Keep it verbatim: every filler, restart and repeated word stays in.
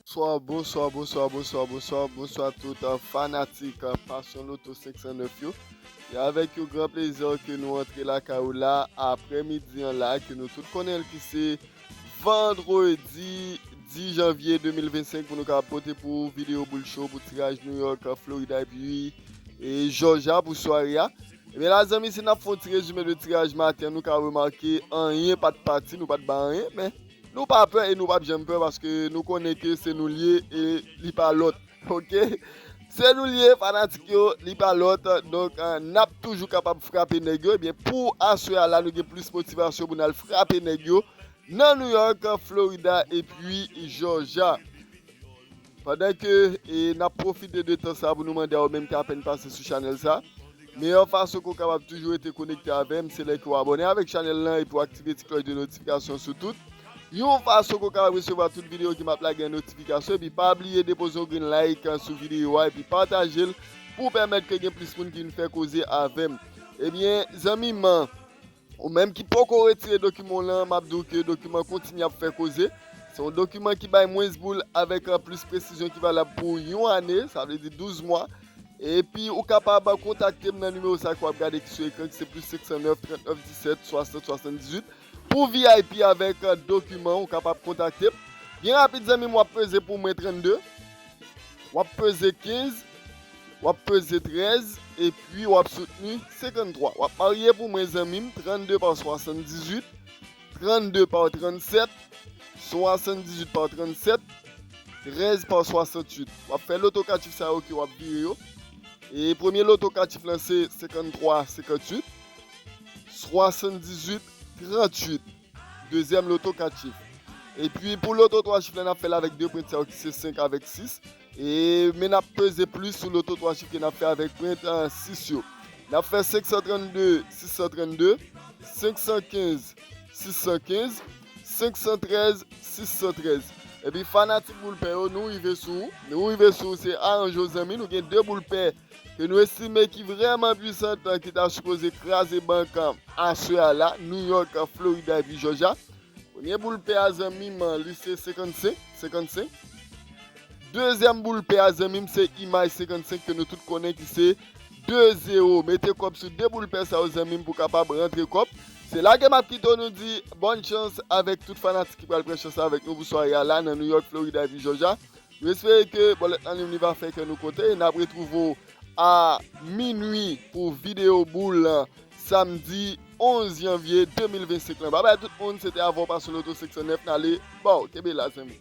Bonswa, bonswa, bonswa, bonswa, bonswa, bonswa tout, euh, fanatik, euh, Passion Lotto senk san nèf yo. E avèk yon gran plezi ke nou antre lakay ou la, aprèmidi an la, ke nou tout konnen l ki se vandredi dis janvye de mil vennsenk, pou nou ka pote pou videyo boul cho pou tiraj New York, euh, Florida epi, e Georgia pou sware a. Ebyen la, zanmi, si n ap fè yon ti rezime de tiraj maten, nou ka remake anyen pa t pati, nou pa t bay anyen, men nou pa pè e nou p ap janm pè paske nou konnen ke se nou l ye e li pa lòt. Oke? Se nou l ye, fanatik yo, li pa lòt. Donk, euh, n ap toujou kapab frape nèg yo. Ebyen, pou aswè a la, nou gen plis motivasyon pou n al frape nèg yo nan New York, Florida epi Georgia. Pandan ke, e, n ap pwofite de tan sa pou nou mande a ou menm ki apèn pase sou chanèl sa, meyè fason ke w kapab toujou rete konekte avè m, se lè ke w abòne avèk chanèl lan epi w aktive ti klòch de notifikasyon sou tout. Yon fason ke w kapab resevwa tout videyo ke m ap lage an notifikasyon, epi pa bliye depoze yon grenn like, uh, sou videyo a, epi pataje l pou pèmèt ke gen plis moun ki vin fè koze avè m. Ebyen, zanmi m, ou menm ki poko retire dokiman w lan, m ap di w ke dokiman kontinye ap fè koze. Se yon dokiman ki bay mwens boul avèk, uh, plis presizyon ki valab pou yon ane, sa vle di douz mwa. Epi ou kapab kontakte m nan nimewo sa ke w ap gade ki sou ekran, ki se plis senk san nèf, trant nèf, disèt, swasant, swasanndizuit. Pou V I P avèk, uh, dokiman, ou kapab kontakte m. Byen rapid, zanmi m, w ap peze pou mwen trannde. W ap peze kenz, w ap peze trèz, epi w ap soutni senkanntwa. W ap marye pou mwen, zanmi m, trannde pa swasanndizuit, trannde pa trannsèt, swasanndizuit pa trannsèt, trèz pa swasantuit. W ap fè loto ka chif sa yo ke w ap vire yo. E premye loto ka chif lan se senkanntwa senkantuit, swasanndizuit trantuit. Dezyèm loto ka chif. Epi pou loto twa chif la, n ap fè l avèk de pwent sa yo ki se senk avèk sis. E, men n ap peze plis sou loto twa chif ke n ap fè avèk pwent, ah, sis yo. N ap fè senk san trannde, sis san trannde, senk san kenz, sis san kenz, senk san trèz, sis san trèz. Epi fanatik boul pè yo, nou rive sou, nou rive sou, se aranje w zanmi, nou gen de boul pè ke nou estime ki vrèman pwisan, ki ta sipoze kraze bank aswè a la, New York, Florida epi Georgia. Premye boul pè a zanmi m, li se senkannsenk, senkannsenk. Dezyèm boul pè a zanmi m se imaj senkannsenk ke nou tout konnen ki se de zewo. Mete kòb sou de boul pè sa yo zanmi m pou kapab rantre kòb. Se la ke m ap kite w, nou di bòn chans avèk tout fanatik ki pral pran chans avèk nou pou sware a la nan New York, Florida epi Georgia. Nou espere ke bòlèt la li va fè kè nou kontan e n ap retwouve w a minui pou videyo boul samdi onz janvye de mil vennsenk lan. Babay tout moun, se te avè w Passion Lotto senk san nèf, n ale, bòw, kenbe la zanmi.